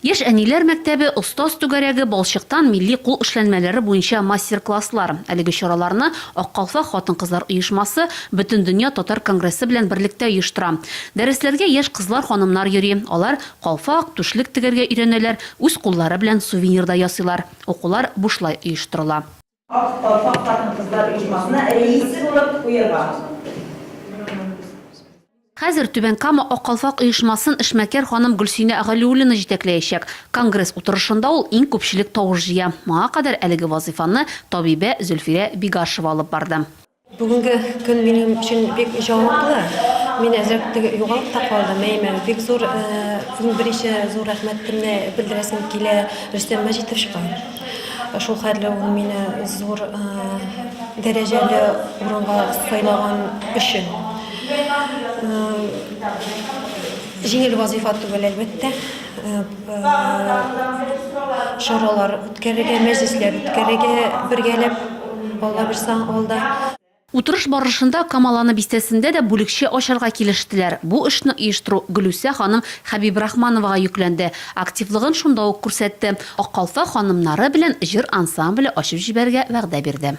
Яшь әниләр мәктәбе, Остаз түгәрәге, балчыктан милли кул эшләнмәләре буенча мастер-класслар. Әлеге чараларны Ак калфак хатын-кызлар оешмасы Бөтендөнья татар конгрессы белән берлектә оештыра. Дәресләргә яшь кызлар-ханымнар йөри. Алар калфак, түшлек тегәргә өйрәнәләр, үз куллары белән сувенир да ясыйлар. Укулар бушлай оештырыла. Ак калфак хатын-кызлар оешмасына рәисе булып куерга. Хәзер Түбән Кама Ак калфак оешмасын эшмәкәр ханым Гөлсинә Галиуллина җитәкләячәк. Конгресс утырышында ул иң күпчелек тавыш җыя. Моңа кадәр әлеге вазыйфаны табибә Зөлфирә Бигашева алып барды. Бүгенге көн минем өчен бик җаваплы. Мин әзрәк теге югалып та калдым. Әйме, бик зур, иң беренче зур рәхмәтемне белдерәсем килә Рөстәм Мәҗитовичка. Шул хәтле ул мине зур дәрәҗәле урынга сайлаган өчен. Җиңел вазыйфа түгел, әлбәттә. Чаралар үткәрергә, мәҗлесләр үткәрергә бергәләп, Алла бирса, алда. Утырыш барышында Камаланы бистәсендә дә бүлекчә ачарга килештеләр. Бу эшне оештыру Гөлүсә ханым Хәбибрахмановага йөкләнде. Активлыгын шунда ук күрсәтте. Ак калфак ханымнары белән җыр ансамбле ачып җибәрергә вәгъдә бирде.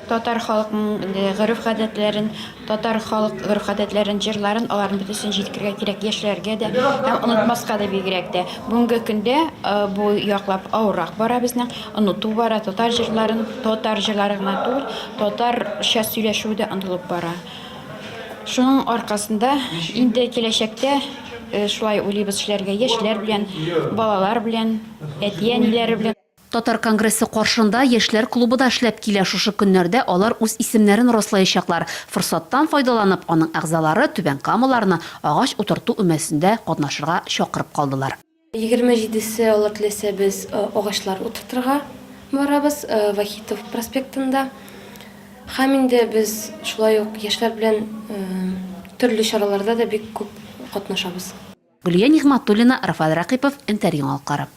Татар халыкның гореф-гадәтләрен, татар халык гореф-гадәтләрен, җырларын, аларның бөтенесен җиткерергә кирәк яшьләргә дә һәм онытмаска да бигрәк тә. Бүгенге көндә бу яклап авыррак бара безнең, оныту бара, татар җырларын, татар җырлары гына түгел, татарча сөйләшү дә онытылып бара. Шуның аркасында инде киләчәктә шулай уйлыйбыз эшләргә яшьләр белән, балалар белән, әти-әниләре белән. Татар конгрессы каршында яшьләр клубы да эшләп килә. Шушы көннәрдә алар үз исемнәрен раслаячаклар. Форсаттан файдаланып, аның әгъзалары түбәнкамаларны агач утырту өмәсендә катнашырга чакырып калдылар. Егерме җидесе, Алла теләсә, без агачлар утыртырга барабыз Вахитов проспектында. Һәм инде без шулай ук яшьләр белән төрле чараларда да бик күп катнашабыз. Гөлия Нигъмәтуллина, Рафаэль Рәкыйпов, НТР Яңалыклары.